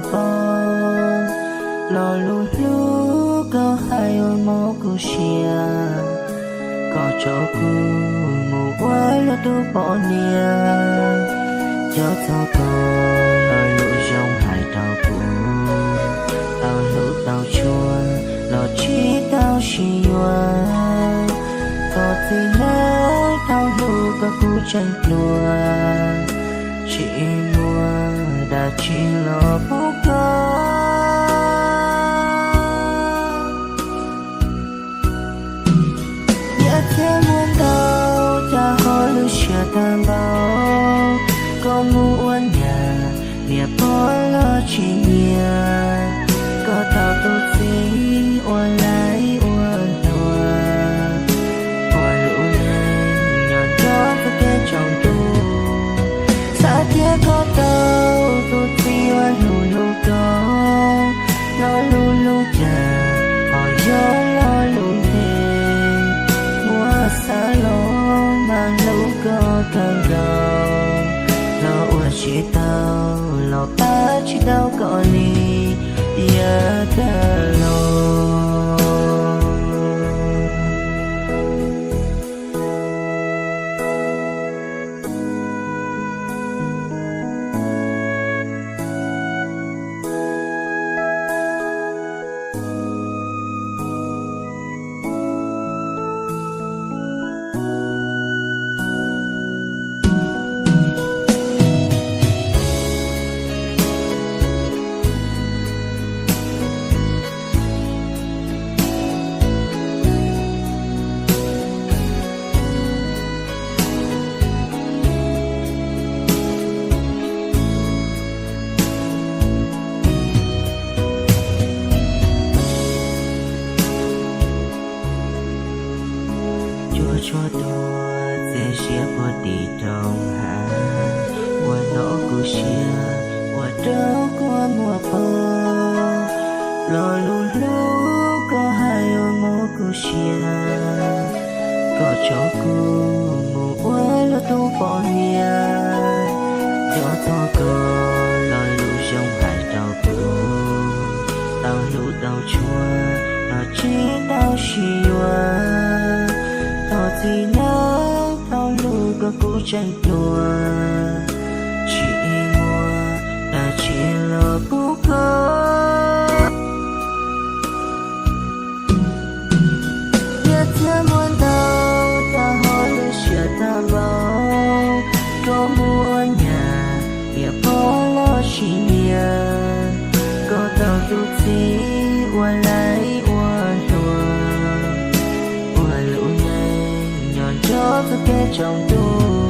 Paub lo lus hlub koj hais ua mob kuv siab, koj tso kuv mus ua luag tub poj niam. Nco txog koj lo lus zoo hais rau kuv, tau hlub tau tshua los tsis tau sib yuav. Thov txim nawb, tau hlub koj kuv tseem hluas, tsis muaj dab tsi los pub koj. Nyiaj txiag muaj ntau, cas ho lub siab tag npaum. Koj mus ua niam, niam pog los tsis nyiam. Koj tau tus txiv ua laib ua hluas, ua lub neej nyob nco txoj kev tsaus ntuj. Xav tias koj tau tus txiv uas hlub hlub koj, lo lus hlub cas ho yog lo lus nteg. Muab xav los mas hlub koj kawg nkaus, los ua tsis tau, los pab tsis tau koj li yav tag los. Cuaj tshuaj tuag txias siab puag tim roob hav, uas hnov kuv siab ua rau kua muag poob. Lo lus hlub koj hais ua mob kuv siab, koj tso kuv mus ua luag tub poj niam. Nco txog koj lo lus zoo hais rau kuv, tau hlub tau tshua los tsis tau sib yuav. Thov txim nawb, tau hlub koj kuv tseem hluas, tsis muaj dab tsi los pub koj. Nyiaj txiag muaj ntau, cas ho lub siab tag npaum. Koj mus ua niam, niam pog los tsis nyiam. Koj tau tus txiv ua laib ua hluas, ua lub neej nyob nco txoj kev tsaus ntuj.